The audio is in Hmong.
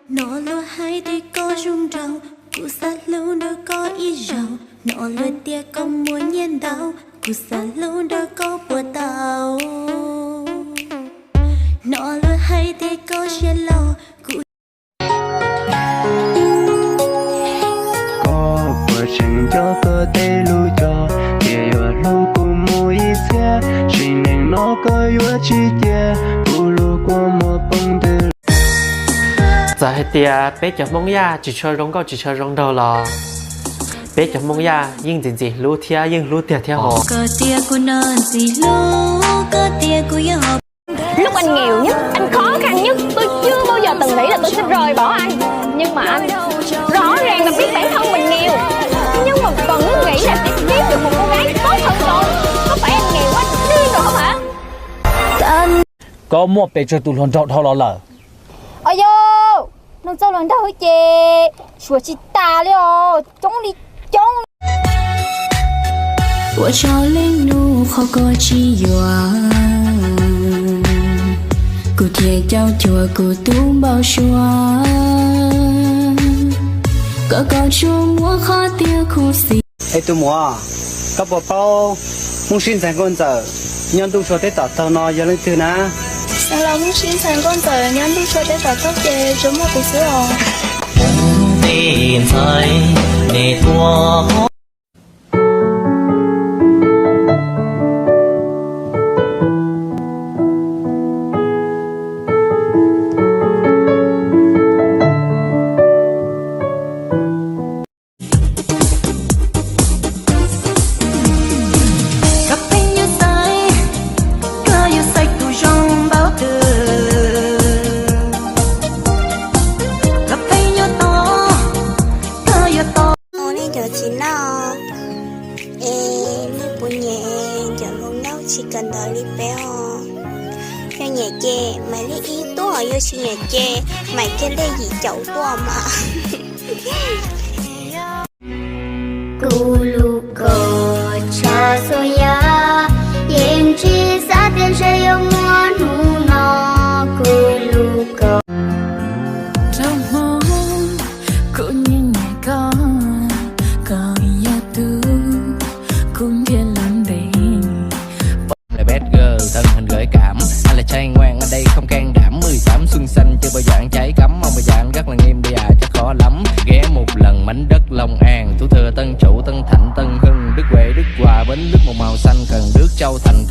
Hnov luag hais tias koj zoo nraug, kuv xav hlub nrog koj ib zaug. Hnov luag tias koj muaj nyiaj ntau, kuv xav hlub nrog koj puas tau? Hnov luag hais tias koj siab loj, kuv... Koj puas tseem nco koj tej lus cog, tias yuav hlub kuv mus ib txhiab, sim neej no koj yuav tsis cia, kuv lub kua muag poob twg. Txawm hais tias peb cov Hmoob Yaj tsis tshua zoo nkauj tsis tshua zoo nraug los peb cov Hmoob Yaj yeej ntxim ntxim hlub thiab yeej hlub tiag thiab hos. Koj tias kuv no ntxim hlub, koj tias kuv yog hom. Lúc anh nghèo nhất, anh khó khăn nhất, tôi chưa bao giờ từng nghĩ là tôi sẽ rời bỏ anh. Nhưng mà anh, rõ ràng là biết bản thân mình nghèo, nhưng mà vẫn nghĩ là sẽ kiếm được một cô gái tốt hơn tôi. Có phải anh nghèo quá điên rồi không hả? Koj muaj pes tsawg tus hluas nraug dhau los lawm? Ayo, no txog hluas nraug ces suav tsis tas li os, coob li coob. Ua tsaug leej nus qhov koj tsis yuam, kuv thiaj caum cuag kuv tus npau suav, kom koj tsuas muab qhov tiag khuv xim. Es tus muam, koj puas paub Hmoob Sib Ntxhais Nkauj Ntxawm nyob ntuj tsua teb tom taug no yog leej twg na? Xeev Laus Hmoob Sib Ntxhais Nkauj Ntxawm nyob ntuj tsua teb tom taug ces tsuas muaj kuv xwb os. Koj pheej yuav xaiv, koj yuav xaiv tus zoo npaum twg? Koj pheej yuav tos, koj yuav tos. Nej cov txiv neej, es nej puas nyiam cov hluas nkauj tsis kawm ntawv li peb os? Yog nyiam ces maim lej ib tuaj, yog tsis nyiam ces maim kiag lej yim caum tuaj mas. Kuv lub koj tshav txhua yam, yeej tsis xav tias ntshe yuav muaj hnub no. Kuv lub koj nrog hmo, kuv nyiam nyiam koj, koj yog tus kuv ntiav lub npe. Là bad girl, thân hình gợi cảm. Anh là trai ngoan, ở đây không can đảm. Mười tám xuân xanh, chưa bao giờ ăn trái cấm. Ông bà già anh rất là nghiêm, bây giờ chắc khó lắm. Ghé một lần mảnh đất Long An, thủ thừa Tân Trụ, Tân Thạnh, Tân Hưng, Đức Huệ, Đức Hòa, Bến Lức một màu xanh, Cần Đước, Châu Thành,